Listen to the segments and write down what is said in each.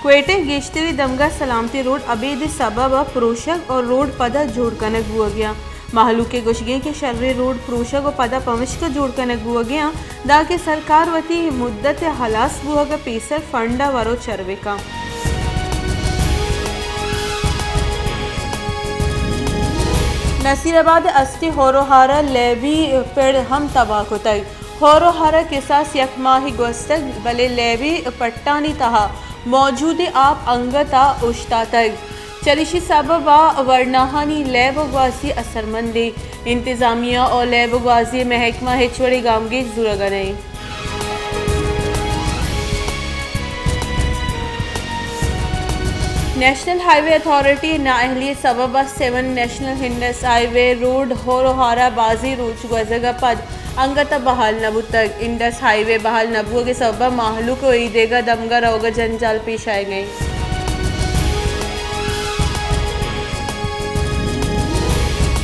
کوئٹہ ءِ گیشتریں دمگاں سلامتی روڈ ابید ءِ سبب ءَ پروشگ ءُ روڈ پدا جوڑ کنگ بوگیاں۔ مہلوک ءِ گوشگیں کہ شریں روڈ پروشگ ءُ پدا پمشکا جوڑ کنگ بوگیاں، دانکہ سرکار وتی مدت ءِ ہلاس بوگ ءَ پیسر فنڈ ءَ ورو چر بکاں۔ نصیر آباد ءِ اسٹی ہور ءُ ہار ءَ لیبی پڑ ہم تباہ کتگ۔ ہور ءُ ہار ءَ کساس یک ماہے گوستگ، بلے لیبی پٹانی تہا موجودیں آپ انگت ءَ اوشتاتگ۔ چریشی سبب ءَ ورناہانی لیب ءُ گوازی اثرمندیں۔ انتظامیہ ءُ لیب ءُ گوازی ءِ محکمہ ہچ وڑیں گامگیج زورگ ءَ نہ انت۔ نیشنل ہائی وے اتھارٹی ءِ نااہلی ءِ سبب ءَ سیون نیشنل انڈس ہائی وے روڈ ہور ءُ ہار ءَ بازیں روچ گوزگ ءَ پد انگت ءَ بحال نہ بوتگ۔ انڈس ہائی وے بحال نہ بوگ ءِ سبب ءَ مہلوک ءَ اے دگہ دمگ ءَ روگ ءَ جنجال پیش آیگ ءَ انت۔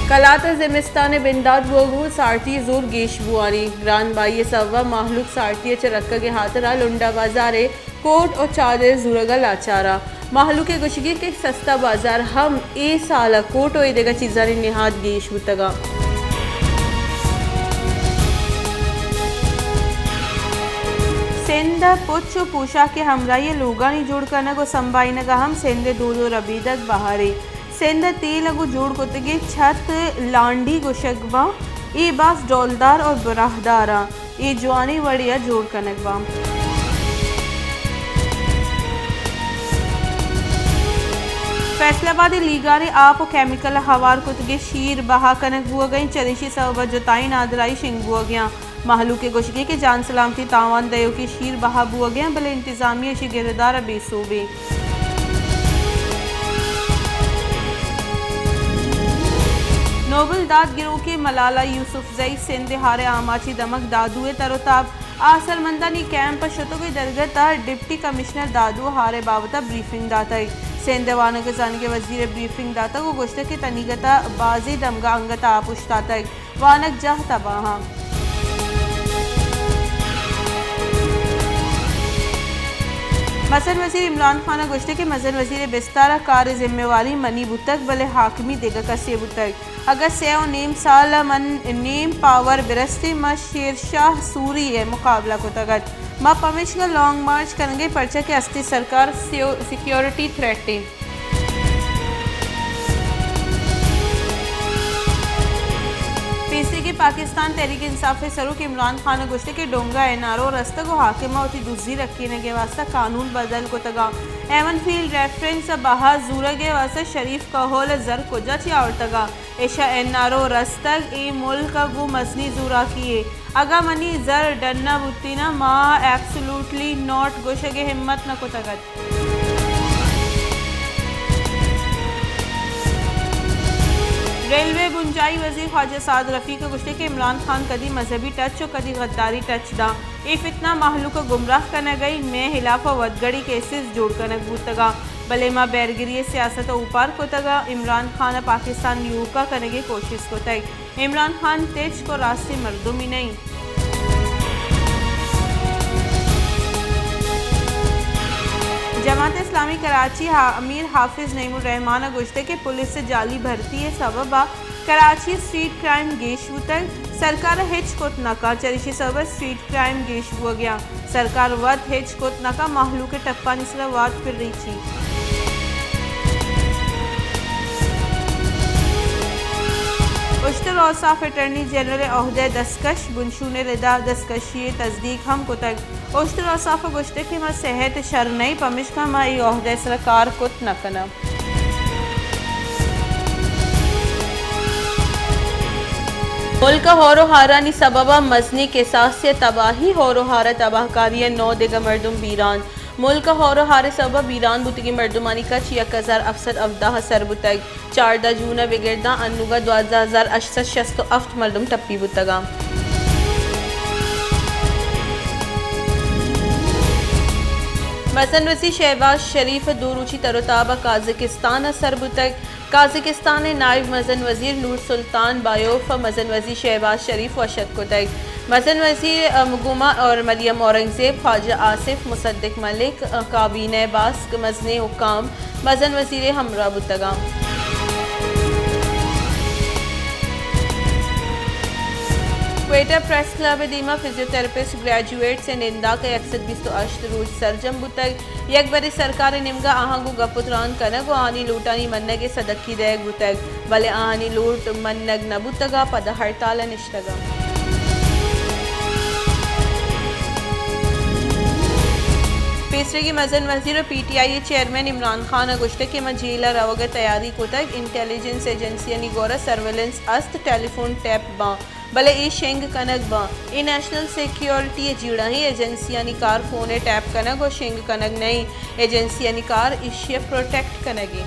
کلات ءَ زمستان ءِ بندات بوگ ءَ سارتی ءِ زور گیش بوانی۔ گران بہائی ءِ سبب ءَ مہلوک سارتی ءَ چہ رکگ ءِ ہاترا لنڈا بازار ءِ کوٹ ءُ چادر زورگ ءَ لاچار ءَ۔ مہلوک ءِ گوشگ انت کہ سستا بازار ہم اے سال ءَ کوٹ ءُ اے دگہ چیزانی نہاد گیش بوتگ انت۔ سندھ ءَ پچ ءُ پوشاک ءِ ہمراہی ءَ لوگانی جوڑ کنگ ءُ سمبھائینگ ءَ ہم سندھ ءِ دود ءُ ربیدگ بہر انت۔ سندھ ءَ تیل ءَ گوں جوڑ کتگیں چھت لانڈی گوشگ باں، اے باز ڈولدار ءُ براہدار انت۔ اے جوانیں وڑے ءَ جوڑ کنگ باں۔ فیصل آباد ءِ لیگار ءِ آپ ءُ کیمیکل ءَ ہوار کتگیں شیر بہا کنگ بوگ ءَ انت، چریشی سبب ءَ جتائیں نادراہی شنگ بوگ ءَ انت۔ مہلوک ءِ گوشگ انت کہ جان سلامتی ءِ تاوان دئیوکیں شیر بہا بوگ ءَ انت، بلے انتظامیہ ایشی ءِ گرد ءَ را بے سوب انت۔ نوبل داد گروک ءِ ملالہ یوسف زئی سندھ ءِ ہار ءِ آماچی دمگ دادو ءِ تر ءُ تاب۔ آسرمندانی کیمپ ءَ شتگ ءُ درگت ءَ ڈپٹی کمشنر دادو ءَ ہار ءِ بابت ءَ بریفنگ داتگ۔ سندھ ءِ وانگ ءُ زانگ ءِ وزیر ءَ بریفنگ داتگ ءُ گوشتگ کہ تنیگت ءَ بازیں دمگ ءَ انگت ءَ آپ اوشتاتگ، وانگجاہ تباہ انت۔ مزن وزیر عمران خان ءَ گوشتگ کہ مزن وزیر ءِ بستار ءَ کار ءِ ذمہ واری منی بوتگ، بلے حاکمی دگہ کسے ءِ بوتگ۔ اگاں سئے ءُ نیم سال ءَ من نیم پاور برستیں، ما شیر شاہ سوری ءِ مقابلہ کتگ ات۔ ما پمیشکا لانگ مارچ کنگ ءَ ایں، پرچا کہ ہستی سرکار سیو-، سیکیورٹی تھریٹ انت۔ پیسریگیں پاکستان تحریک انصاف ءِ سروک عمران خان ءَ گوشتگ کہ ڈونگ ءَ این آر او رستگ ءُ حاکم ءَ وتی دزی رکینگ ءِ واستہ قانون بدل کتگ ءُ ایون فیلڈ ریفرنس ءِ بہا زورگ ءِ واستہ شریف کہول ءَ زر کجا چہ آورتگ ءُ ایشاں این آر او رستگ، اے ملک ءَ گوں مزنیں زوراکی یے۔ اگاں منی زر ڈن نہ بوتیں نا، ما ایبسلوٹلی ناٹ گوشگ ءِ ہمت نہ کتگ ات۔ ریلوے ءِ بنجاہی وزیر خواجہ سعد رفیق ءَ گوشتگ کہ عمران خان کدی مذہبی ٹچ ءُ کدی غداری ٹچ داں۔ اے فتنہ مہلوک ءَ گمراہ کنگ ءَ انت، مئے ہلاف ءَ ودگڑی کیسز جوڑ کنگ بوتگ ءَ، بلے ما بیرگری ءِ سیاست ءَ اوپار کتگ ءُ عمران خان ءَ پاکستان نیوکا کنگ ءِ کوشست کتگ۔ عمران خان تچک ءُ راستیں مردمے نہ انت۔ جماعت اسلامی کراچی ءِ امیر حافظ نعیم الرحمان ءَ گوشتگ کہ پولیس ءِ جعلی بھرتی ءِ سبب ءَ کراچی ءِ اسٹریٹ کرائم گیش بوتگ، سرکار ءَ ہچ کت نہ کنت، چریشی ءِ سبب ءَ اسٹریٹ کرائم گیش بوگ ءَ انت۔ سرکار وت ہچ کت نہ کنت، مہلوک ءِ ٹپانی سرا وات پر ریچی۔ اشتر اوصاف اٹرنی جنرل ءِ عہدہ ءَ دستکش، بنشون ءِ ردا دستکشی ءِ تصدیق ہم کتگ۔ اشتر اوصاف ءَ گوشتگ کہ ما صحت ءَ شر نہ ایں، پمیشکا ما اے عہدہ ءِ سرا کار کت نہ کناں۔ ملک ءَ ہور ءُ ہارانی سبب ءَ مزنیں کساسے ءِ تباہی، ہور ءُ ہار ءِ تباہکاری ءَ نو دگہ مردم بیران۔ ملک ءَ ہور ءُ ہار ءِ سبب ءَ بیران بوتگیں مردمانی کچ یک ہزار ہفت سد ہبدہ ءَ سر بوتگ۔ چاردہ جون ءَ بگر داں انوگا دوازدہ ہزار ہشت سد شست ءُ ہفت مردم ٹپی بوتگ انت۔ مزن وزیر شہباز شریف ءِ دو روچی تر ءُ تاب ءَ قازقستان ءَ سر بوتگ۔ قازقستان ءِ نائب مزن وزیر نور سلطان بایوف ءَ مزن وزیر شہباز شریف وش اتک کتگ۔ مزن وزیر، ءَ، گوما اور مریم اورنگزیب، خواجہ آصف، مصدق ملک، ءَ، کابینہ ءِ باسک مزنیں حکام مزن وزیر ءِ ہمراہ بوتگاں۔ کوئٹہ پریس کلب ءِ دیما فزیوتھراپسٹ گریجویٹس ءِ ننداک ءِ یک سد بیست ءُ ہشت روچ سرجم بوتگ۔ یک برے سرکار ءِ نیمگا آہاں گوں گپ ءُ تران کنگ ءُ آہانی لوٹانی منگ ءِ سدکی دئیگ بوتگ، بلے آہانی لوٹ منگ نہ بوتگ ءَ پدا ہڑتال ءَ نشتگ اَنت۔ پیسریگیں مزن وزیر ءُ پی ٹی آئی ءِ چیئرمین عمران خان ءَ گوشتگ کہ ما جیل ءَ روگ ءِ تیاری کتگ، انٹیلیجنس ایجنسیانی گورا سرویلنس است، ٹیلی فون ٹیپ باں۔ بلے اے شنگ کنگ باں۔ اے نیشنل سیکیورٹی ءِ جیڑہ ایں، ایجنسیانی کار فون ءِ ٹیپ کنگ ءُ شنگ کنگ نہ ایں، ایجنسیانی کار ایشی ءِ پروٹیکٹ کنگ ایں۔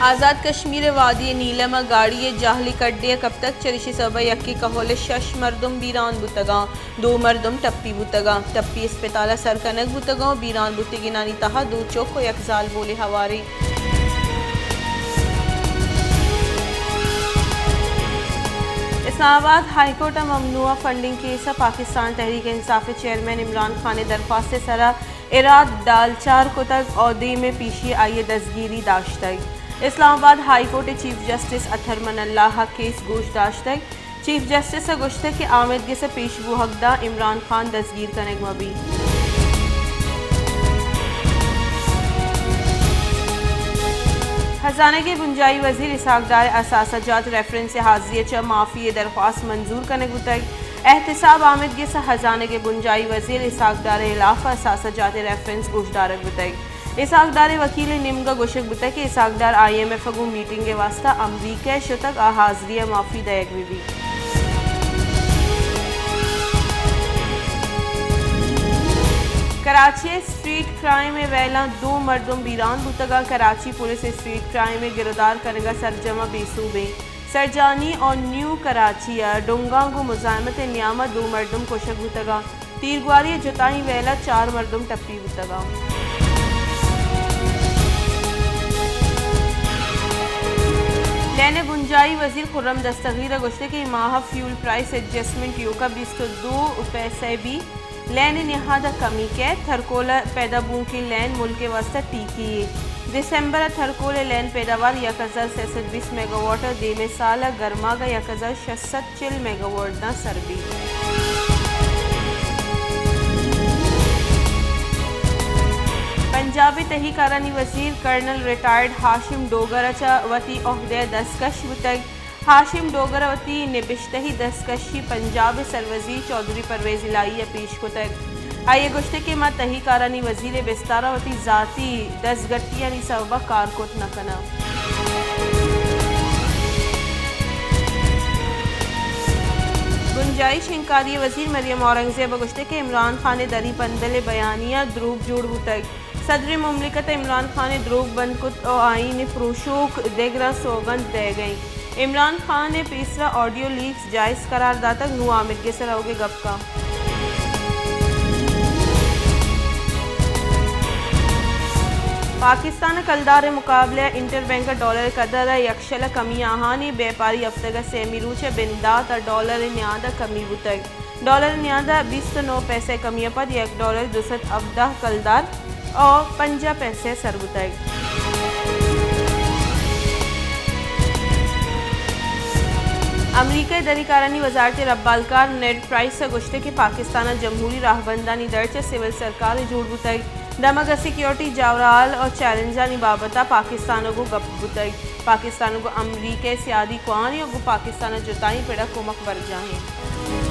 آزاد کشمیر ءِ وادی نیلم ءَ گاڑی ءِ جہلی کڈے ءَ کپتگ، چریشی سبب ءَ یکے کہول ءِ شش مردم بیران بوتگاں۔ دو مردم ٹپی بوتگ اَنت۔ ٹپی اسپتال ءَ سر کنگ بوتگ اَنت ءُ بیران بوتگینانی تہا دو چک ءُ یک زالبولے ہوار اِنت۔ اسلام آباد ہائی کورٹ ءَ ممنوعہ فنڈنگ کیس ءَ پاکستان تحریک انصاف ءِ چیئرمین عمران خان ءِ درخواست ءِ سرا ایراد ڈالچار کتگ ءُ دیم ءَ پیشی آئی ءِ دزگیری داشتگ۔ اسلام آباد ہائی کورٹ ءِ چیف جسٹس اطہر من اللہ ءَ کیس گوش داشتگ۔ چیف جسٹس ءَ گوشتگ کہ آمید گس ءَ پیش بوھگ داں عمران خان دزگیر کنگ مہ بیت۔ ہزانگ ءِ بنجاہی وزیر اسحاق ڈار ءِ اثاثہ جات ریفرنس ءِ حاضری ءَ چہ معافی ءِ درخواست منظور کنگ بوتگ۔ احتساب آمید گس ءَ ہزانگ ءِ بنجاہی وزیر اسحاق ڈار ءِ ہلاف ءَ اثاثہ جات ءِ ریفرنس گوشدارگ بوتگ۔ اسحاق ڈار ءِ وکیل ءِ نیمگ ءَ گوشگ بوتگ کہ اسحاق ڈار آئی ایم ایف ءَ گوں میٹنگ ءِ واستہ امریکہ ءَ شتگ، آ حاضری ءَ معافی دئیگ بہ بیت۔ کراچی ءِ اسٹریٹ کرائم ءِ ویلاں دو مردم بیران بوتگ اَنت۔ کراچی پولیس ءِ اسٹریٹ کرائم ءِ گرودار کنگ ءَ سرجم ءَ بے سوب اِنت۔ سرجانی ءُ نیو کراچی ءَ ڈونگاں گوں مزاحمت ءِ نیام ءَ دو مردم کشگ بوتگ اَنت۔ تیرگواری ءِ جتائیں ویل ءَ چار مردم ٹپی بوتگ اَنت۔ لین ءِ بنجاہی وزیر خرم دستگیر ءَ گوشتگ کہ اے ماہ ءَ فیول پرائس ایڈجسٹمنٹ ایوکا بیست ءُ دو پیسہ بیت۔ لین ءِ نہاد ءَ کمی کیت۔ تھرکول ءَ پیدا بوؤکیں لین ملک ءِ واستہ ٹیکی یے۔ دسمبر ءَ تھرکول ءِ لین پیداوار یک ہزار سئے سد بیست میگاواٹ ءَ دیم ءِ سال ءَ گرماگ ءَ یک ہزار شش سد چل میگاواٹ داں سر بیت۔ پنجاب ءِ تہی کارانی وزیر کرنل ریٹائرڈ ہاشم ڈوگر ءَ چہ وتی عہدہ ءَ دستکش بوتگ۔ ہاشم ڈوگر ءَ وتی نبشتہی دستکشی پنجاب ءِ سروزیر چوہدری پرویز الہی ءَ پیش کتگ۔ آئی ءَ گوشتگ کہ ما تہی کارانی وزیر ءِ بستار ءَ وتی ذاتی دزگٹیانی سبب ءَ کار کت نہ کناں۔ بنجاہی شنگکاری ءِ وزیر مریم اورنگزیب ءَ گوشتگ کہ عمران خان ءِ دری پندل ءِ بیانیہ دروگ جوڑ بوتگ۔ صدر مملکت ءَ عمران خان ءِ دروگ بند کت ءُ آئی ءِ پروشوک دگراں سوگند دئیگ ءَ اِنت۔ عمران خان ءِ پیسرا آڈیو لیکس جائز قرار داتگ، نوں آمید گس ءَ روگ ءِ گپ کنت۔ پاکستان ءَ کلدار ءِ مقابلہ ءَ انٹر بینک ءَ ڈالر ءِ قدر ءَ یک شل ءَ کمی آہانی بیپاری ہفتگ ءِ سیمی روچ ءَ بندات ءَ ڈالر ءِ نیاد ءَ کمی بوتگ۔ ڈالر ءِ نیاد ءَ بیست ءُ نو پیسہ کمی ءَ پد یک ڈالر دو سد ہبدہ کلدار ءُ پنجاہ پیسہ سر بوتگ۔ امریکہ ءِ دری کارانی وزارت ءِ ربالکار نیڈ پرائس ءَ گوشتگ کہ پاکستان ءَ جمہوری راہبندانی درچ ءَ سول سرکارے جوڑ بوتگ۔ دمگ ءَ سیکیورٹی جاورھال ءُ چیلنجانی بابت ءَ پاکستان ءَ گوں گپ بوتگ۔ پاکستان ءَ گوں امریکہ ءِ سیادی کوہنیں ءُ گوں پاکستان ءَ جتائیں پڑ ءَ کمک برجاہ اِنت۔